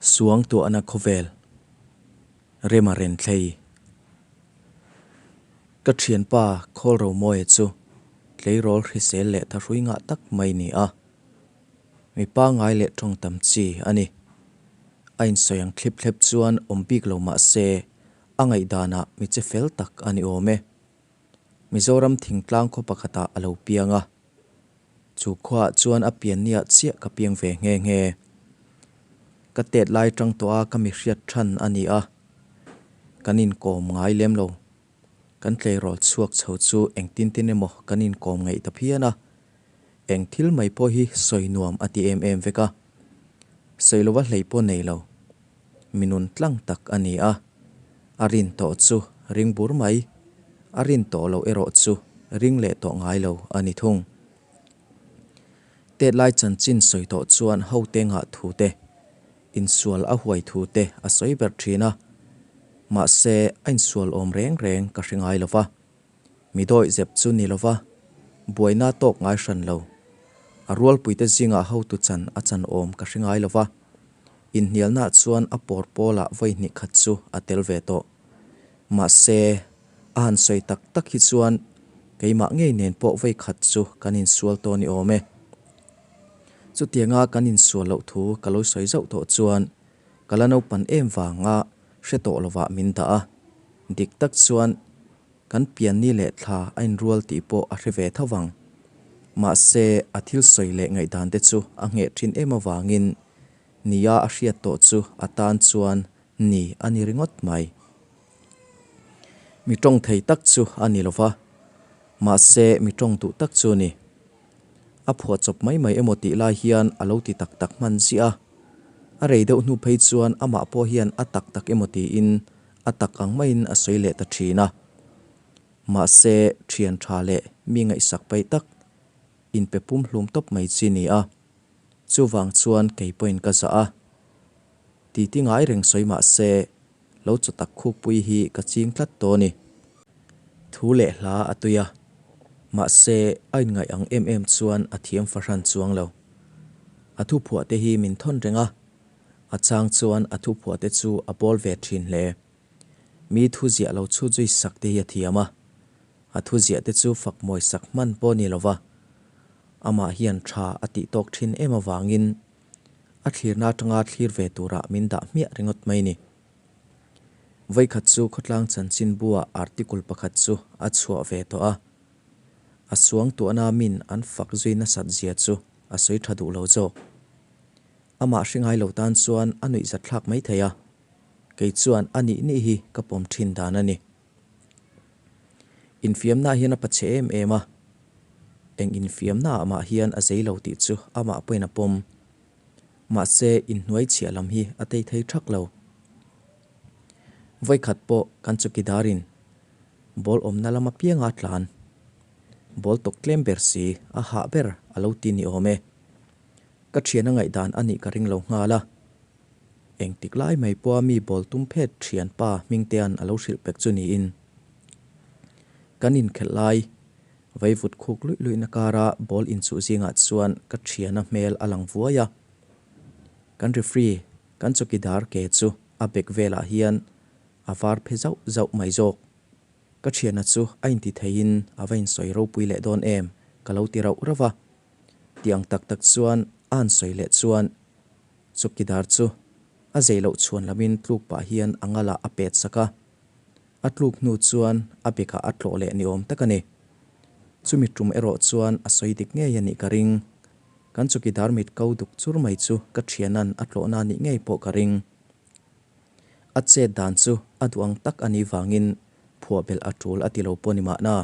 Suangtuahna khawvel rema renthlei. Ka thianpa Khawlromawia chu tleirawl hrisel leh thahrui ngah tak mai ni a. Mi pangngai leh tawng tam chi a ni. A insawi ang thlip thlep chuan awm bik lo mah se a ngaihdanah mi che fel tak a ni awm e. Mizoram thingtlang khaw pakhatah a lo piang a. Chu khuaah chuan a pianniah chiah ka piang ve nghe nghe. Ka tet lai tang tawh a ka mi hriat than a ni a, kan inkawm ngai lem lo. Kan tleirawl chhuak chho chu engtin tin emaw kan inkawm ngaih ta phian a, eng thil mai pawh hi sawi nuam a ti em em vek a. Sawi lova hlei pawh nei lo. Mi nun tlang tak a ni a, a rin tawh chu ring bur mai, a rin tawh loh erawh chu ring leh tawh ngai lo a ni thung. Tet lai chanchin sawi tawh chuan hote ngah thu te, insual a huai thu te a sawi ber thin a, mahse a insual awm reng reng ka hre ngai lo va. Mi dawih zep chu ni lova, buaina tawk ngai hran lo. A rualpuite zingah hotu chan a chan awm ka hre ngai lova, inhnialnaah chuan a pawr pawlah vawi hnih khat chu a tel ve tawh. Mahse, a han sawi tak tak hi chuan keimah ngei nen pawh vawi khat chu kan insual tawh ni awm e. Chutianga kan insual loh thu ka lo sawi zauh tawh chuan ka la naupan em vanga hre tawh lovah min dah a, dik tak chuan Kan pianni leh thla a inrual tih pawh a hre ve tho vang. Mahse, a thil sawi leh ngaihdan te chu a ngheh thin em avangin nia a hriat tawh chu a tan chuan ni a ni ringawt mai. Mi tawng thei tak chu a ni lo va, mahse mi tawng duh tak chu a ni. A phuah chawp mai mai emaw tih lai hian a lo ti tak tak hman ziah a. A rei deuh hnu phei chuan amah pawh hian a tak tak emaw tiin A tak ang maiin a sawi leh ta thin a. Mahse, thian tha leh mi ngaihsak paih tak inpe pum hlum tawp mai chi ni a. Chuvang chuan kei pawhin ka zah a. Titi ngai reng sawi mah se, lo chaw tak khukpui hi ka ching tlat tawh a ni. Thu leh hla a tui a. Mahse, a inngaih ang em em chuan a thiam fahran chuang lo. A thuphuah te hi min thawn reng a. A chang chuan a thuphuah te chu a bawl ve thin hle. Mi thu ziah lo chhut zui sak te hi a thiam a. A thu ziah te chu fak mawi sak hman pawh ni lova. Amah hian tha a tih tawk thin em avangin a thlirna atanga thlir ve turah min dah hmiah ringawt mai ni. Vawikhat chu khawtlang chanchin buah article pakhat chu a chhuah ve tawh a. A suangtuahna min an fak zui nasat zia chu a sawi tha duh lo zawk. Amah hre ngai lo tan chuan a nuihzat thlak mai thei a, kei chuan a nih nih hi ka pawm thin dan a ni. Infiamnaah hian a pachhe em em a, eng infiamnaah mah hian a zei lo tih chu amah pawhin a pawm. Mahse, inhnuai chhiah lam hi a tei thei thak lo. Vawikhat pawh kan chawkidarin ball awmna lam apianga tlan, ball tawk tlem ber si a hah ber a lo ti ni awm e. Ka thian a ngaihdan a nih ka ring lo nghal a. Engtik lai mai pawha mi bawl tum phet thianpa Hmingtea'n a lo hrilh pek chu niin. Kan inkhelh lai, vaivut khuk luih luihna kara ball inchuh zingah chuan ka thiana hmel a lang vuai a. Kan referee, kan chawkidar ke chu a bek velah hian a var phe zauh zauh mai zawk. Ka thiana chu a inti theiin a va insawi ropui leh dawn em ka lo ti rauh rauh a. Tiang tak tak chuan a han sawi leh chuan Chawkidar chu a zei loh chhuan lamin tluk pah hian a ngalah a pet sak a. A tluk hnu chuan a bekah a tlawh leh ni awm tak a ni. Chumi tum erawh chuan a sawi dik ngei a nih ka ring. Kan Chawkidar mit ko duk chur mai chu ka thianan a tlawhna nih ngei pawh ka ring. A chet dan chu a duh ang tak a nih vangin phuah belh a tul a ti lo pawh ni mahna.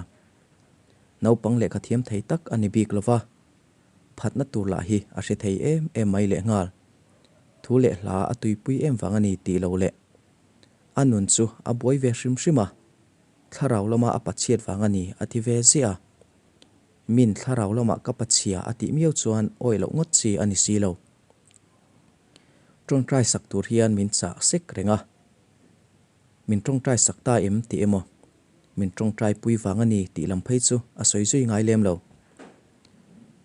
Naupang lehkha thiam thei tak a ni bik lo va, phatna tur lah hi a hre thei em em mai lehnghal. Thu leh hla a tuipui em vang a ni tih lo leh a nun chu a buai ve hrim hrim a, thlarau lama a pachhiat vang a ni a ti ve ziah a. Min thlarau lamah ka pachhia a tih miau chuan awih loh ngawt chi a ni si lo. Tawngtai sak tur hian min chah sek reng a. Min tawngtai sak ta em tih emaw, min tawngtai pui vang a ni tih lam phei chu a sawi zui ngai lem lo.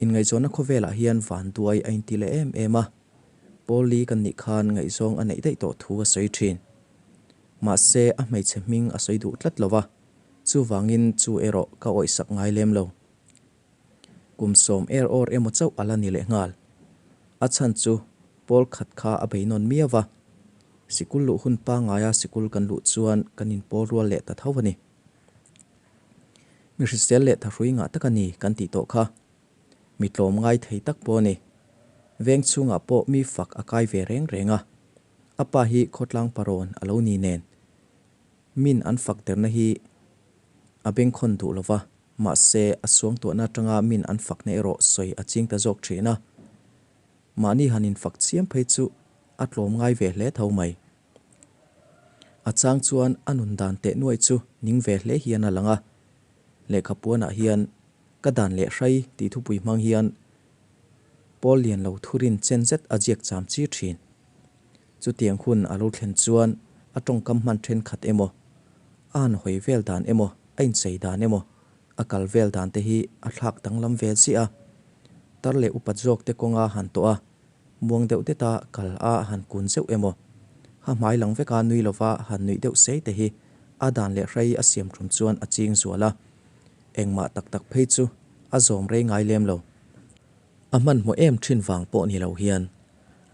Inngaihzawnna khawvelah hian van duai a inti leh em em a. Pawl li kan nih khan ngaihzawng a neih daih tawh thu a sawi thin. Mahse a hmeichhe hming a sawi duh tlat lo va, chuvangin chu erawh ka awihsak ngai lem lo. Kum sawm er awr emaw chauh a la ni lehnghal. A chhan chu pawl khat kha a bei nawn miau va, sikul luh hun pangaia sikul kan luh chuan kan inpawl rual leh ta tho a ni. Mi hrisel leh thahrui ngah tak a ni kan tih tawh kha. Mi tlawm ngai thei tak pawh a ni. Veng chhungah pawh mi fak a kai ve reng reng a. A pa hi khawtlang parawn a lo ni nen. Min an fak derna hi a bengkhawn duh lo va, mahse a suangtuahna atanga min an fakna erawh sawi a ching ta zawk thin a. Mahni han infak chiam phei chu a tlawm ngai ve hle tho mai. A chang chuan a nun dan teh nuai chu ning ve hle hian a lang a. Lehkha puanah hian ka dan leh hrai tih thupui hmang hian Paul lian lo thurin chen zet a ziak cham chi thin. Chutiang hun a lo thlen chuan a tawngkam hman thenkhat emaw, a han hawi vel dan emaw, a inchei dan emaw, a kal vel dan te hi a thlak danglam ve ziah a. Tar leh upat zawk te kawnga han tawh a, muang deuh deta kal a han kun zeuh emaw, ha hmai lang veka nui lova han nuih deuh sei te hi a dan leh hrei a siam tum chuan a ching zual a. Engmah tak tak phei chu a zawm rei ngai lem lo. A hmanhmawh em thin vang pawh ni lo hian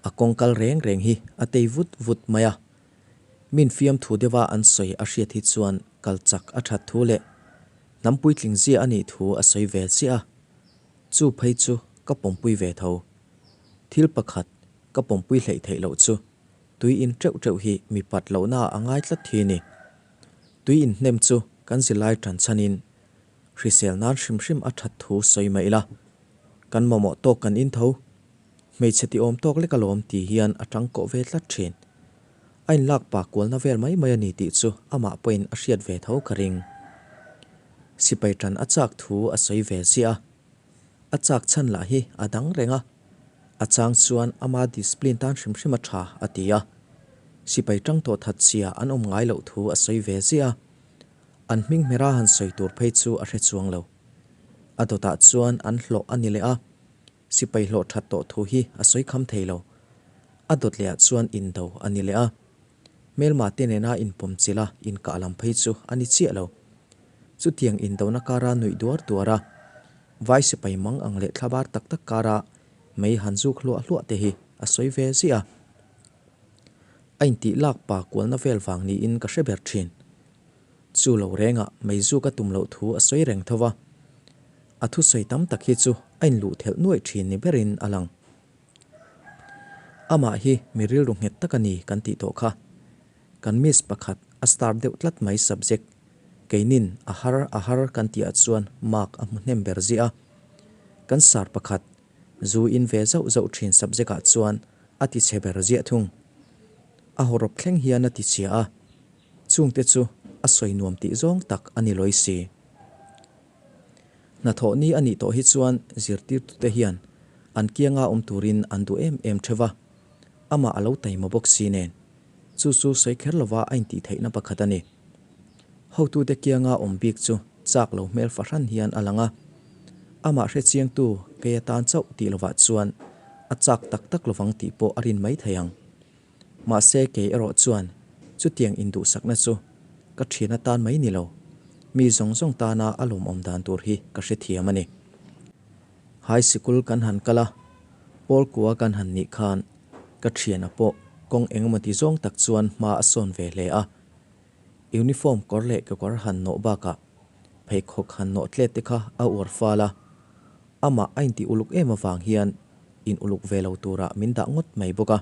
a kawng kal reng reng hi a tei vut vut mai a. Min fiamthu deuha an sawi a hriat hi chuan kal chak a that thu leh hnam puitling zia a nih thu a sawi ve chiah a. Chu phei chu ka pawmpui ve tho. Thil pakhat ka pawmpui hleih theih loh chu tui in teuh teuh hi mi pat lohna a ngai tlat thi ni. Tui in hnem chu kan zilai tan chhanin hrisel nan hrim hrim a that thu sawi mai ila. Kan mamawh tawk kan in tho. Hmeichhe ti awm tawk lek alawm ti hian a tang kawh ve tlat thin. A inlak pa kualna vel mai mai a ni tih chu amah pawhin a hriat ve tho ka ring. Sipai tan a chak thu a sawi ve ziah a. A chak chhan lah hi a dang reng a. A chang chuan ama discipline tan hrim hrim a tha a ti a. Sipai tang tawh that chhia an awm ngai loh thu a sawi ve ziah a. An hming hmera han sawi tur phei chu a hre chuang lo. A dawtah chuan an hlawh a ni leh a. Sipai hlawh that tawh thu hi a sawi kham thei lo. A dawt lehah chuan indo a ni leh a. Hmelma te nena inpawm chilh a inkah lam phei chu a ni chiah lo. Chutiang indona kara nuih duar duar a, vai sipai mang ang leh thlabar tak tak kara mei han zuk hluah hluah te hi a sawi ve ziah a. A intih lak pa kualna vel vang niin ka hre ber thin. Chu lo rengah mei zuk a tum loh thu a sawi reng tho va. A thusawi tam tak hi chu a inluh thelh nuaih thin ni berin a lang. Amah hi mi rilru nghet tak a ni kan tih tawh kha. Kan miss pakhat a star deuh tlat mai subject keinin a har a har kan tihah chuan mark a hmu hnem ber ziah a. Kan sar pakhat zu in ve zauh zauh thin subject ah chuan a ti chhe ber ziah thung. A hawrawp thleng hian a ti chhia a, chungte chu a sawi nuam tih zawng tak a ni lawi si. Hnathawh ni a nih tawh hi chuan zirtirtute hian an kianga awm turin an duh em em theuh a, amah a lo taima bawk si nen. Chu chu sawi kher lova a intih theihna pakhat a ni. Hotute kianga awm bik chu chak lo hmel fahran hian a lang a, amah hrechiangtu kei atan chauh tih lovah chuan a chak tak tak lovang tih pawh a rin mai thei ang. Mahse kei erawh chuan chutiang induhsakna chu ka thian atan mai ni lo, mi zawng zawng tana a lawmawm dan tur hi ka hrethiam a ni. High sikul kan han kal a, Paul kua kan han nih khan ka thiana pawh kawng engemaw ti zawng tak chuan hma a sawn ve hle a. Uniform kawr leh kekawr han nawh bakah pheikhawk han nawh tlet te kha a uar fal a, amah a intih uluk em avang hian in uluk ve lo turah min dah ngawt mai bawk a.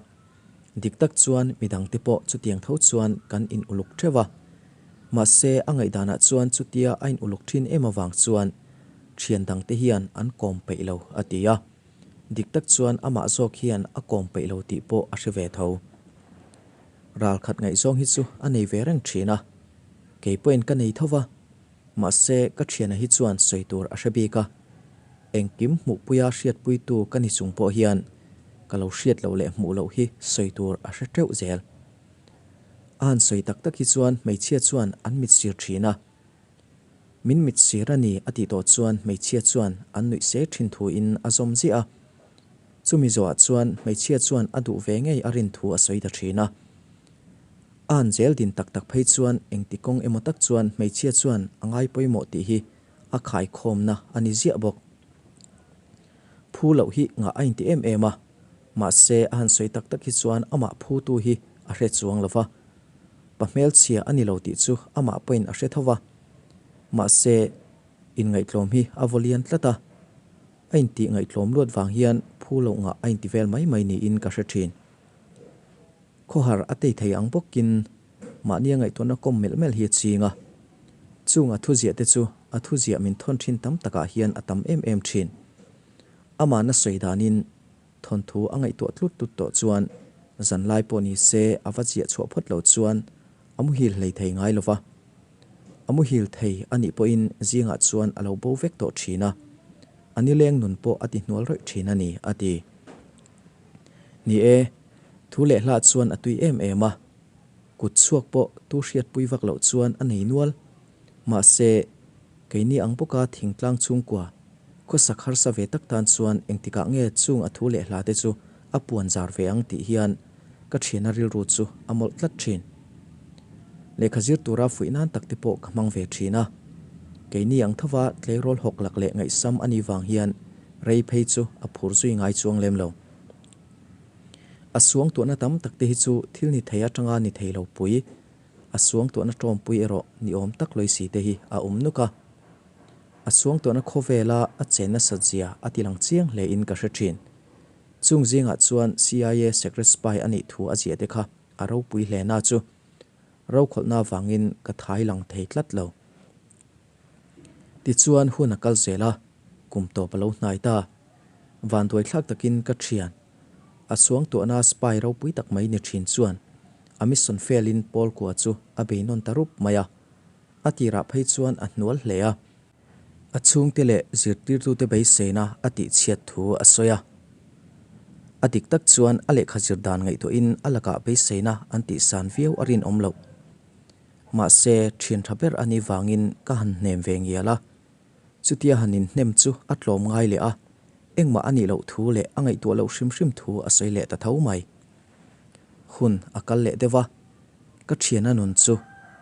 Dik tak chuan midangte pawh chutiang tho chuan kan in uluk theuh a. Mahse a ngaihdanah chuan chutia a in uluk thin em avang chuan thian dangte hian an kawm peih lo a ti a. Dik tak chuan amah zawk hian a kawm peih lo tih pawh a hre ve tho. Ralkhat ngaihzawng hi chu a nei ve reng thin a. Kei pawhin ka nei tho va. Mahse ka thiana hi chuan sawi tur a hre bik a. Engkim hmuhpuia hriatpuitu ka ni chung pawh hian ka lo hriat loh leh hmuh loh hi sawi tur a hre teuh zel. A han sawi tak tak hi chuan hmeichhia chuan an mit sir thin a. Min mit sir a ni a tih tawh chuan hmeichhia chuan an nuih se thin thuin a zawm ziah a. Chumi zawhah chuan hmeichhia chuan a duh ve ngei a rin thu a sawi ta thin a. A han zel din tak tak phei chuan engti kawng emaw tak chuan hmeichhia chuan a ngai pawimawh tih hi a khaikhawmna a ni ziah bawk. Phu loh hi ngah a inti em em a, mahse a han sawi tak tak hi chuan amah phutu hi a hre chuang lo va. Pa hmelchhia a ni lo tih chu amah pawhin a hre tho va. Mahse, inngaihtlawm hi a vaw lian tlat a. A intih ngaihtlawm luat vang hian phu loh ngah a inti vel mai mai niin ka hre thin. Khawhar a tei thei ang bawkin mahnia ngaihtuahna kawm melh melh hi a ching a. Chung a thuziah te chu a thuziah min thawn thin tam takah hian a tam em em thin. Amahna sawi danin thawnthu a ngaihtuah tlut tlut tawh chuan zanlai pawh ni se a va ziah chhuah phawt lo chuan a muhil hlei thei ngai lo va. A muhil thei a nih pawhin zingah chuan a lo bo vek tawh thin a, a nileng nun pawh a ti hnual rawih thin a ni, a ti. Ni e, thu leh hlah chuan a tui em em a, kut chhuak pawh tu hriatpui vak loh chuan a nei nual. Mahse, keini ang bawka thingtlang chhungkua, khawsak harsa ve tak tan chuan engtikah nge chung a thu leh hla te chu a puan zar ve ang tih hian ka thiana rilru chu a mawlh tlat thin. Lehkha zir tura fuih nan tak te pawh ka hmang ve thin a. Keini ang thova tleirawl hawk lak leh ngaihsam a nih vang hian rei phei chu a phur zui ngai chuang lem lo. A suangtuahna tam tak te hi chu thil ni thei atanga ni thei lo pui, a suangtuahna tawmpui erawh ni awm tak lawi si te hi a awm nuk a. A suangtuahna khawvela a chen nasat zia a ti lang chiang hle in ka hre thin. Chung zingah chuan CIA secret spy a nih thu a ziah te kha a ropui hle na chu rokhawlhna avangin ka thai lang thei tlat lo. Tichuan hun a kal zel a, kum tawp a lo hnai ta. Vanduaithlak takin ka thian, a suangtuahna spy ropui tak mai ni thin chuan a mission fail-in Paul kua chu a bei nawn ta rup mai a. A tirah phei chuan a hnual hle a. A chhungte leh zirtirtute beiseina a tihchhiat thu a sawi a. A dik tak chuan a lehkha zir dan ngaihtuahin a lakah beiseina an tihsan viau a rinawm loh. Mahse, thian tha ber a nih vangin ka han hnem ve ngial a. Chutia han inhnem chu a tlawm ngai leh a, engmah a nih loh thu leh a ngaihtuah loh hrim hrim thu a sawi leh ta tho mai. Hun a kal leh deuh a, ka thiana nun chu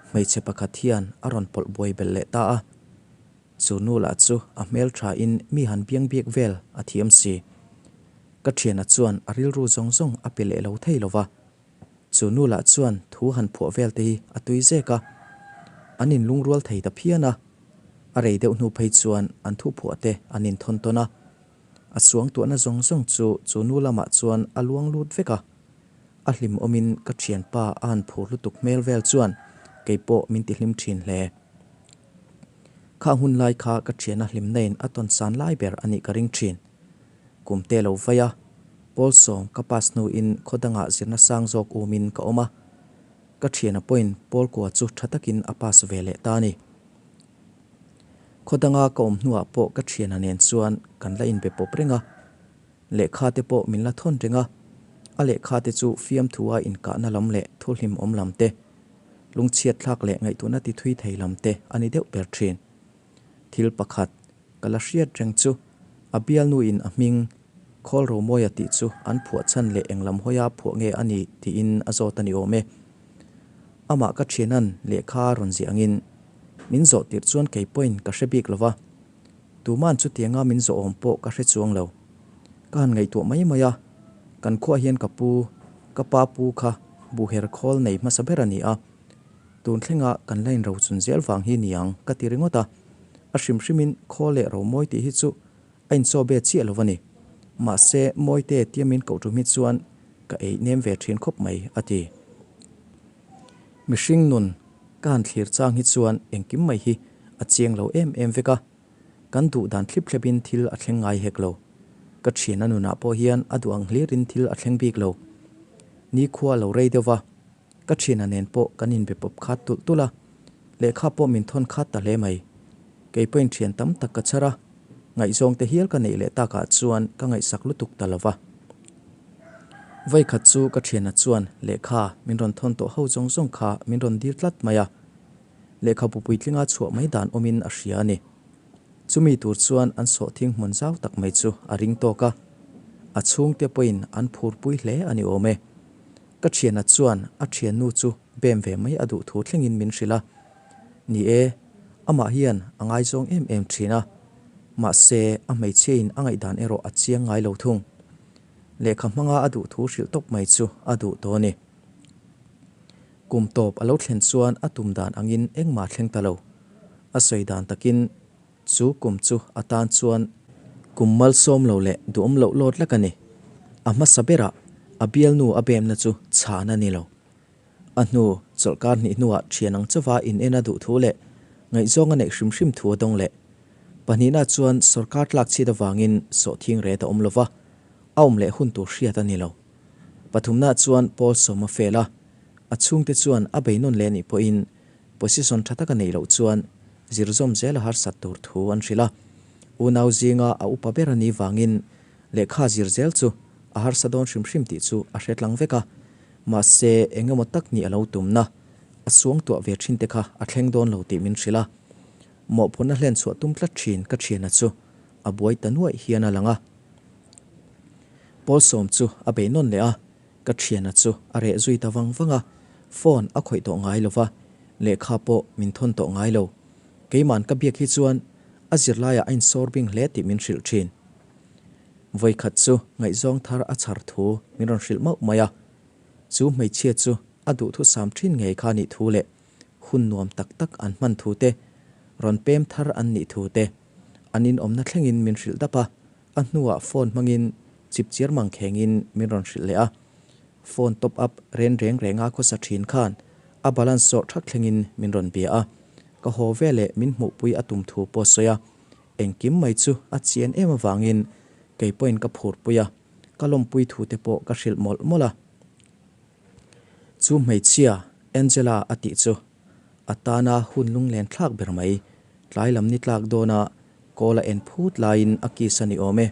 hmeichhe pakhat hian a rawn pawlh buai belh leh ta a. Chu nu lah chu a hmel thain mi han biang biak vel a thiam si. Ka thiana chuan a rilru zawng zawng a pe leh lo thei lo va. Chu nu lah chuan thu han phuah vel te hi a tui zek a, an inlungrual thei ta phian a. A rei deuh hnu phei chuan an thu phuah te an inthawn tawn a. A suangtuahna zawng zawng chu chu nu lamah chuan a luang lut vek a. A hlim awmin ka thianpa a han phur lutuk hmel vel chuan kei pawh min tihlim thin hle. Kha hun lai kha ka thiana hlimna in a tawn san lai ber a nih ka ring thin. Kum te lo vai a, pawl sawm ka pass hnuin khaw dangah zirna sang zawk umin ka awm a. Ka thiana pawhin pawl kua chu tha takin a pass ve leh ta a ni. Khaw danga ka awm hnuah pawh ka thiana nen chuan kan la inbe pawp reng a, lehkha te pawh min la thawn reng a, a lehkha te chu fiamthua inkahna lam leh thu hlimawm lam te, lungchhiat thlak leh ngaihtuahna ti thui thei lam te a ni deuh ber thin. Thil pakhat ka la hriat reng chu a bialnuin a hming Khawl Romawia tih chu an phuah chhan leh eng lam hawia phuah nge a ni tiin a zawt a ni awm e. Amah ka thianan lehkha a rawn ziah angin min zawh tirh chuan kei pawhin ka hre bik lo va, tuma'n chutianga min zawh awm pawh ka hre chuang lo. Ka han ngaihtuah mai mai a, kan khuaah hian ka pu, ka pa pu kha buhher khawl nei hmasa ber a ni a, tun thlenga kan la inrochun zel vang hi niang ka ti ringawt a, a hrim hrimin khawl leh romawi tih hi chu A inchaw be chiah lo a ni. Mahse, Mawite tia min koh tum hi chuan ka ei nem ve thin khawp mai, a ti. Mihring nun ka han thlir chang hi chuan engkim mai hi a chiang lo em em vek a. Kan duh dan thlip thlepin thil a thleng ngai hek lo. Ka thiana nunah pawh hian a duh ang hlirin thil a thleng bik lo. Nikhua a lo rei deuh va. Ka thiana nen pawh kan inbe pawp khat tulh tulh a, lehkha pawh min thawn khat ta hle mai. Kei pawhin thian tam tak ka chhar a, ngaihzawng te hial ka neih leh takah chuan ka ngaihsak lutuk ta lo va. Vawikhat chu ka thiana chuan lehkha min rawn thawn tawh ho zawng zawng kha min rawn dil tlat mai a, lehkhabu puitlinga chhuah mai dan awmin a hria a ni. Chumi tur chuan an sawhthing hmun zau tak mai chu a ring tawk a. A chhungte pawhin an phurpui hle a ni awm e. Ka thiana chuan a thiannu chu bem ve mai a duh thu thlengin min hrilh a. Ni e, amah hian a ngaizawng em em thin a. Mahse, a hmeichhiain a ngaihdan erawh a chiang ngai lo thung. Lehkha hmanga a duh thu hrilh tawp mai chu a duh tawh a ni. Kum tawp a lo thlen chuan a tum dan angin engmah thleng ta lo. A sawi dan takin Chu kum chu a tan chuan kum malsawm lo leh duhawm loh lawt lek a ni. A hmasa berah a bialnu a bemna chu chhan a ni lo. A hnu chawlhkar hnih hnuah thian ang chauva in en a duh thu leh ngaihzawng a neih hrim hrim thu a dawng leh. Pahnihna chuan sawrkar tlak chhit avangin sawhthing ret a awm lo va, a awm leh hun tur hriat a ni lo. Pathumna chuan Paul sawm a fail a, a chhungte chuan a beinawn leh nih pawhin Position tha taka neih loh chuan zir zawm zel a harsat tur thu an hrilh a. Unau zinga a upa ber a nih vangin lehkha zir zel chu a harsa dawn hrim hrim tih chu a hre tlang vek a. Mahse, eng emaw tak nih a lo tumna, a suangtuah ve thin te kha a thleng dawn lo tih min hrilh a. Mawhphurhna hlen chhuah tum tlat thin ka thiana chu a buai ta nuaih hian a lang a. Pawlsawm chu a bei nawn leh a. Ka thiana chu a reh zui ta vang vang a, phone a khawih tawh ngai lo va, lehkha pawh min thawn tawh ngai lo. Keima'n ka biak hi chuan a zirlaiah a insawr bing hle tih min hrilh thin. Vawikhat chu ngaihzawng thar a chhar thu min rawn hrilh mauh mai a, chu hmeichhia chu a duhthusam thin ngei kha nih thu leh hun nuam tak tak an hman thu te, rawn pem thar an nih thu te, an inawmna thlengin min hrilh dap a. A hnuah phone hmangin chip chiar mang khengin min rawn hrilh leh a. Phone top up ren reng renga khawsa thin khan a balance zawh thak thlengin min rawn bia a. Ka haw veleh min hmuhpui a tum thu pawh sawi a. Engkim mai chu a chian em avangin kei pawhin ka phurpui a, ka lawmpui thu te pawh ka hrilh mawlh mawlh a. Chu hmeichhia Angela a tih chu a tana hun lunglen thlak ber mai. Tlai lam ni tlak dawna kawl a en phut laiin a kiss a ni awm e.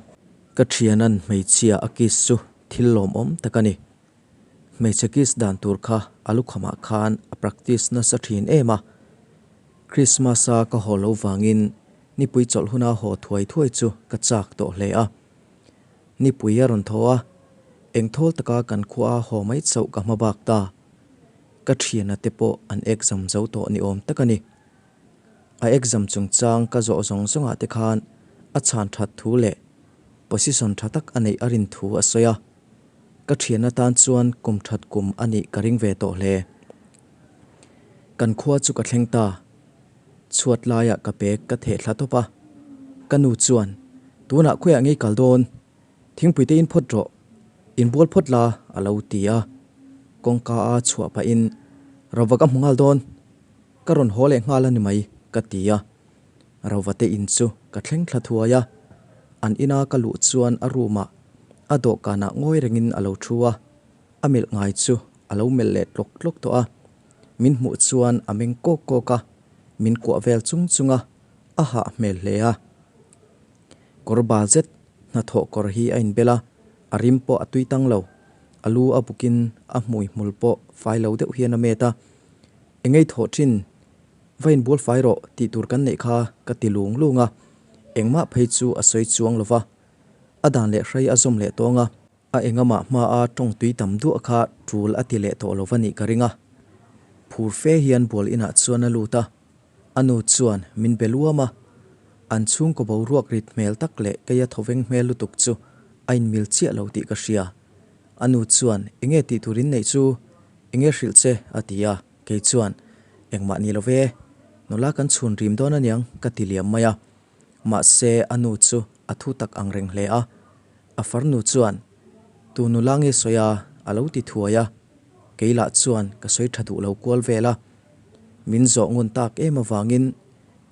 Ka thianan hmeichhia a kiss chu thil lawmawm tak a ni. Hmeichhe kiss dan tur kha a lukhamah khan a practice nasa thin em a. Christmas-a ka haw lo vangin nipui chawlh huna haw thuai thuai chu ka chak tawh hle a. Nipui a rawn tho a, engthawl taka kan khua a haw mai chauh ka hma bak ta. Ka thiana te pawh an exam zo tawh ni awm tak a ni. A exam chungchang ka zawh zawng zawngah te khan a chhan that thu leh position tha tak a neih a rin thu a sawi a. Ka thian atan chuan kum that kum a nih ka ring ve tawh hle. Kan khua chu ka thleng ta. Chhuat laiah ka bag ka theh thla tawp a. Ka nu chuan, Tunah khawiah ngei kal dawn? Thingpui te in phawt rawh, inbual phawt la a lo ti a. Kawngka a chhuah pahin, Rova ka hmu nghal dawn, ka rawn haw leh nghal a ni mai ka ti a. Rova te in chu ka thleng thla thuai a, an ina ka luh chuan a room ah a dawhkanah ngawi rengin a lo thu a, a melh ngai chu a lo melh leh tlawk tlawk tawh a. Min hmuh chuan a meng kawk kawk a, min kuah vel chung chung a, a hah hmel hle a. Kawr bal zet hnathawh kawr hi a inbel a, a rim pawh a tui tang lo. A lu a bukin a hmui hmul pawh fai lo deuh hian a met a. Engei thawh thin, va inbual fai rawh tih tur kan neih kha ka ti lung lung a, engmah phei chu a sawi chuang lo va. A dan leh hrei a zawm leh tawng a. A engamah hmaa tawng tui tam duah kha tul a ti leh tawh lo va nih ka ring a. Phur fe hian bual inah chuan a lut a. A nu chuan min be luam a, an chhungkaw boruak rit hmel tak leh keia thawveng hmel lutuk chu a inmil chiah lo tih ka hria. A nu chuan, Enge tih tur in neih chu? Enge hrilh che? a ti a, kei chuan, Engmah ni lo ve, nula kan chhun rim dawn aniang ka ti liam mai a. Mahse a nu chu a thu tak ang reng hle a, a farnu chuan, Tu nula nge sawi a? a lo ti thuai a, kei lah chuan ka sawi tha duh lo kual vel a. Min zawh ngun tak em avangin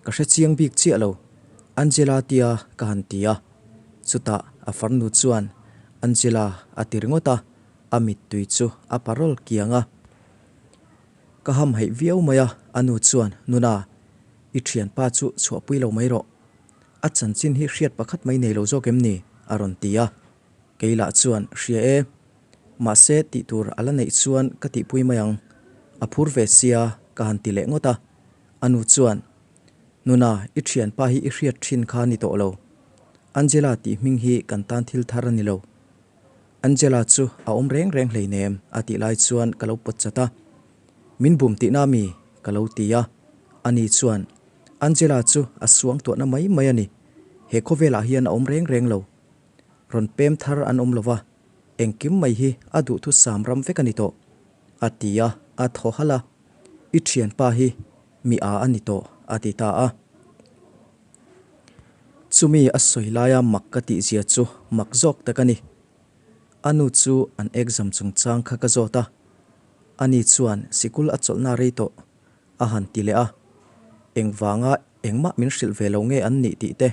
ka hre chiang bik chiah lo, Angela tia ka han ti a. Chutah a farnu chuan Angela a ti ringawt a, a mittui chu a parawl kiang a. Ka ham haih viau mai a, a nu chuan, Nuna, i thianpa chu chhuahpui lo mai rawh. A chanchin hi hriat pakhat mai nei lo zawk em ni? a rawn ti a. Kei lah chuan, Hria e. Mahse, tih tur a la neih chuan ka tihpui mai ang. A phur ve sia, ka han ti leh ngawt a. A nu chuan, Nuna, i thianpa hi i hriat thin kha ni tawh lo. Angela tih hming hi kan tan thil thar a ni lo. Angela chu a awm reng reng hleinem a tih lai chuan ka lo pawt chat a. Min bum tihna mi? ka lo ti a. Ani chuan, Angela chu a suangtuahna mai mai a ni. He khawvelah hian a awm reng reng lo. Rawn pem thar an awm lo va, engkim mai hi a duhthusam ram vek a ni tawh, a ti a, a thaw halh a. I thianpa hi mi a a ni tawh, a ti ta a. Chumi a sawi laia mak ka tihzia chu mak zawk tak a ni. A nu chu an exam chungchang kha ka zawt a, ani chuan sikul a chawlhna rei tawh a han ti leh a. Engvanga engmah min hrilh ve lo nge an nih tih te,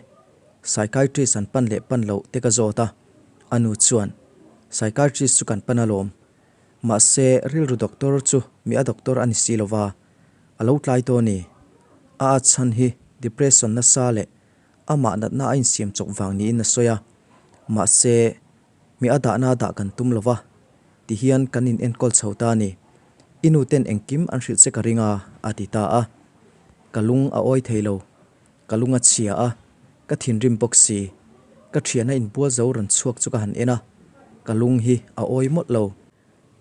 psychiatrist an pan leh pan loh te ka zawt a. A nu chuan, Psychiatrist chu kan pan alawm. Mahse, rilru doctor chu mi a doctor a ni si lo va, a lo tlai tawh a ni. A at chhan hi depression nasa leh amah natna a insiam chawp vang niin a sawi a. Mahse, mi a dahna dah kan tum lo va, tihian kan in enkawl chho ta a ni. I nu ten engkim an hrilh che ka ring a, a ti ta a. Ka lung a awi thei lo. Ka lung a chhia a, ka thinrim bawk si. Ka thiana inbual zo rawn chhuak chu ka han en a, ka lung hi a awi mawlh lo.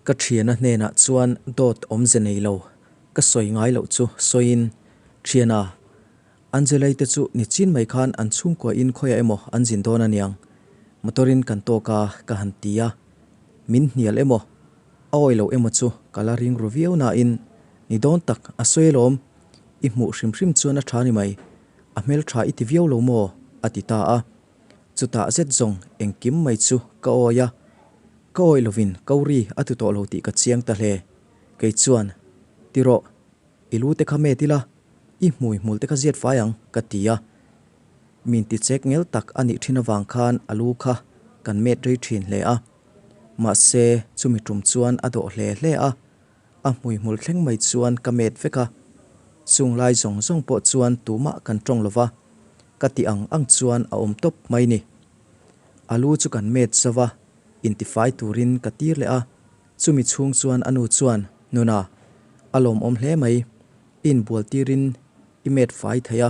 Ka thiana hnenah chuan dawt awmze nei lo, ka sawi ngai loh chu sawiin, Thiana, Angelai te chu nichin mai khan an chhungkua in khawiah emaw an zin dawn aniang, motor in kan tawk a ka han ti a, min hnial emaw, a awi lo emaw chu ka la ring ru viau nain, ni dawn tak a sawi alawm, i hmuh hrim hrim chuan a tha ni mai, a hmeltha i ti viau lo maw? a ti ta a, chutah zet zawng engkim mai chu ka awi a, ka awi lovin Kauri a tu tawh lo tih ka chiang ta hle, kei chuan, Ti rawh, I lu te kha met ila, i hmui hmul te kha ziat fai ang, ka ti a. Min ti chek ngel tak a nih thin avang khan a lu kha kan met rei thin hle a. Mahse, chumi tum chuan a dawh hle hle a, a hmui hmul thleng mai chuan ka met vek a. Chung lai zawng zawng pawh chuan tumah kan tawng lo va, ka ti ang ang chuan a awm tawp mai ni. A lu chu kan met zo va, intifai turin ka tir leh a. Chumi chhung chuan a nu chuan, Nuna, a lawmawm hle mai, i inbual tirin i met fai thei a,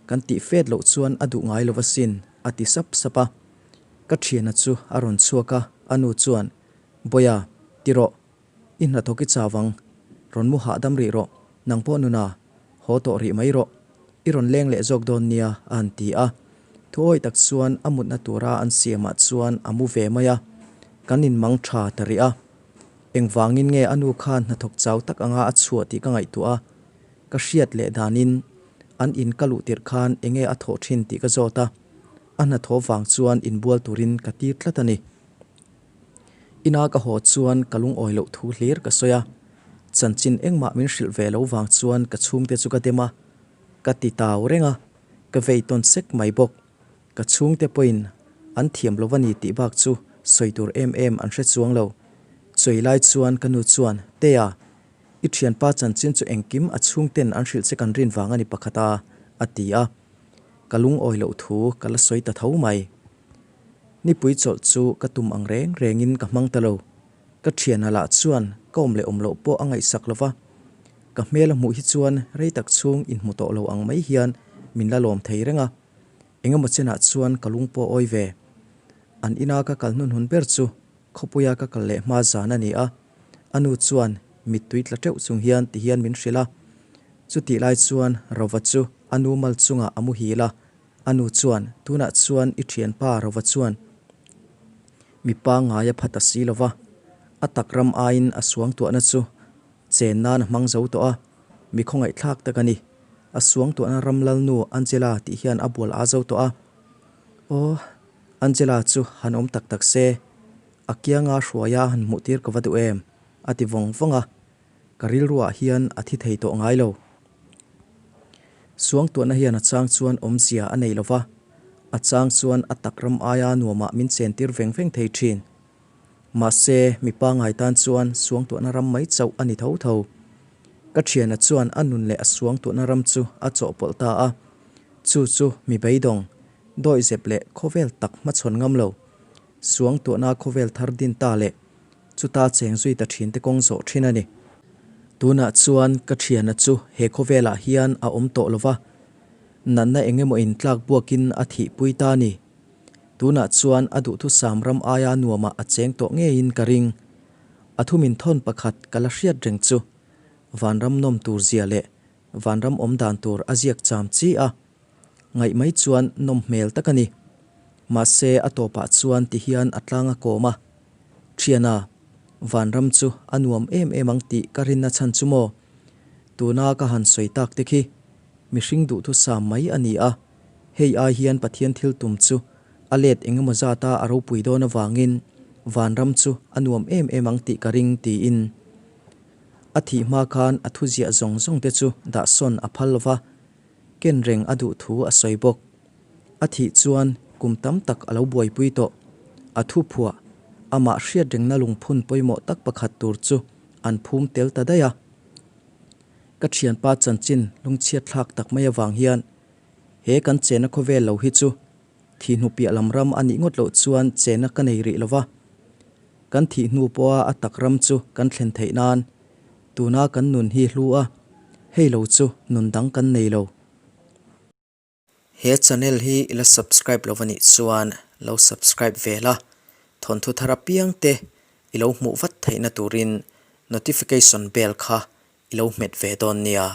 kan tih fet loh chuan a duh ngai lo asin, a ti sap sap a. Ka thiana chu a rawn chhuak a, a nu chuan, Bawia, ti rawh, i hnathawk i chau ang, rawn mu hahdam rih rawh, nang pawh Nuna, haw tawh rih mai rawh, i rawn leng leh zawk dawn nia, a han ti a. Thuawi tak chuan a mutna tura an siamah chuan a mu ve mai a, kan inmang tha ta rih a. Engvangin nge a nu khan hnathawk chau tak anga a chhuah tih ka ngaihtuah a, ka hriat leh danin an in ka luh tirh khan enge a thawh thin tih ka zawt a, a hnathawh vang chuan inbual turin ka tir tlat a ni. Ina ka haw chuan ka lungawi loh thu hlir ka sawi a, chanchin engmah min hrilh ve lo vang chuan ka chhungte chu ka dem a, ka ti tau reng a. Ka vei tawn sek mai bawk. Ka chhungte pawhin an thiam lo a ni tih bak chu sawi tur em em an hre chuang lo. Chawi lai chuan ka nu chuan, Tea, i thianpa chanchin chu engkim a chhungten an hrilh che kan rin vang a ni pakhat a, a ti a. Ka lungawi loh thu ka la sawi ta tho mai. Nipui chawlh chu ka tum ang reng rengin ka hmang ta lo. Ka thiana lah chuan ka awm leh awm loh pawh a ngaihsak lo va. Ka hmel a hmuh hi chuan rei tak chhung inhmu tawh lo ang mai hian min la lawm thei reng a. Engemaw chenah chuan ka lung pawh awi ve. An ina ka kal hnunhun ber chu khawpuia ka kal leh hma zan a ni a. A nu chuan mittui tla teuh chung hian ti hian min hrilh a. Chutih lai chuan Rova chu a nu mal chungah a muhil a. A nu chuan, Tunah chuan i thianpa Rova chuan mi pangngai a pha ta si lo va, a tak ram aiin a suangtuahna chu chen nan a hmang zo tawh a, mi khawngaihthlak tak a ni. A suangtuahna ram lalnu Angela tih hian a bual a zo tawh a. Aw, Angela chu han awm tak tak se, a kianga hruaia han hmuh tir ka va duh em? a ti vawng vawng a. Ka rilruah hian a thi thei tawh ngai lo. Suangtuahna hian a chang chuan awmzia a nei lo va, a chang chuan a tak ram aia nuamah min chentir veng veng thei thin. Mahse, mi pangngai tan chuan suangtuahna ram mai chauh a ni tho tho. Ka thiana chuan a nun leh a suangtuahna ram chu a chawhpawlh ta a. Chu chu mi beidawng, dawihzep leh khawvel tak hmachhawn ngam lo. Suangtuahna khawvel thar din ta leh chuta cheng zui ta thinte kawng zawh thin a ni. Tunah chuan ka thiana chu he khawvelah hian a awm tawh lo va, natna eng emaw in tlak buakin a thihpui ta a ni. Tunah chuan a duhthusam ram aia nuamah a cheng tawh ngeiin ka ring. A thu min thawn pakhat ka la hriat reng chu vanram nawm tur zia leh vanram awm dan tur a ziak cham chi a. Ngaih mai chuan nawm hmel tak a ni. Mahse a tawpah chuan ti hian a tlang a kawm a, Thiana, vanram chu a nuam em em ang tih ka rinna chhan chu maw? Tuna ka han sawi tak te khi mihring duhthusam mai a ni a, hei ai hian Pathian thil tum chu a let engemaw zata a ropui dawn avangin vanram chu a nuam em em ang tih ka ring tiin a thih hma khan a thuziah zawng zawng te chu dahsawn a phal lova. Ken reng a duh thu a sawi bawk. A thih chuan kum tam tak a lo buaipui tawh. A thu phuah, amah hriat rengna lungphun pawimawh tak pakhat tur chu an phum tel ta daih a. Ka thianpa chanchin lungchhiat thlak tak mai avang hian he kan chena khawvel lo hi chu thih hnu piah lam ram a nih ngawt loh chuan chena ka nei rih lo va. Kan thih hnu pawha a tak ram chu kan thlen theih nan Tuna kan nun hi hlu a, hei lo chu nun dang kan nei lo. He channel hi i la subscribe lo anih chuan lo subscribe ve la, thawnthu thar apiang te i lo hmuh vat theihna turin notification bell kha i lo hmet ve dawn nia.